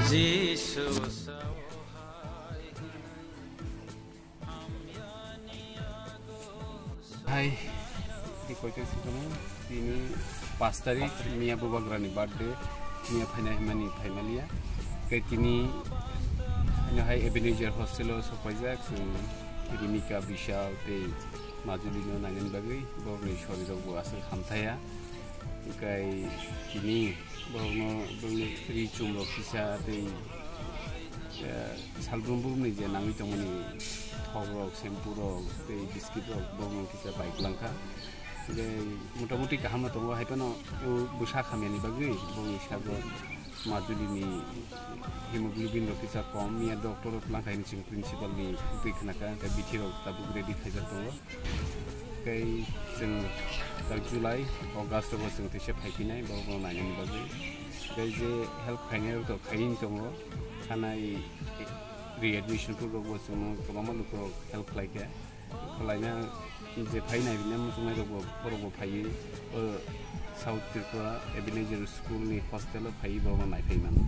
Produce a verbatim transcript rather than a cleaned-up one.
Jisu. Hai, di koito sikano, tini pas tarik, miya bubagrani birthday, miya phaina himani phaimaliya. Kai tini, ano hai Ebenezer hostel o sokpaijak, chwng Rimika, Bishal tei Majuli no nainani bagwi, borokni sorirok bo aswk hamthaya. Kai tini, Borokno, borokni ri chum rok kisa tei, eh, salbrum brumni je nangwi tongmani thok rok, shampoo rok tei biscuit rok borokno kisa bai kwlangkha. Tei motamuti kaham no tongo, hai phano o bwsa hamyani bagwi borokni sago Majuli ni hemoglobin rok kisa kom, miya doctor rok twlang kha hini chwng principal ni twi khna kha, hwnkhe bithi rok tabuk ready khaijak tongo. Tei chwng tak July, August o bo chwng teisa phai phinai, borokno nainani bagwi. Tei je help khainai rok to khaiwi tongo, thanai readmission rok bo chwngno kwbangma lukurok help khlai kha. Khwlaina je phai nai rwna muchungnai rok bo, borok bo phaiwi, o South Tripura Ebenezer School ni hostel o phaiwi borokno naiphai mano.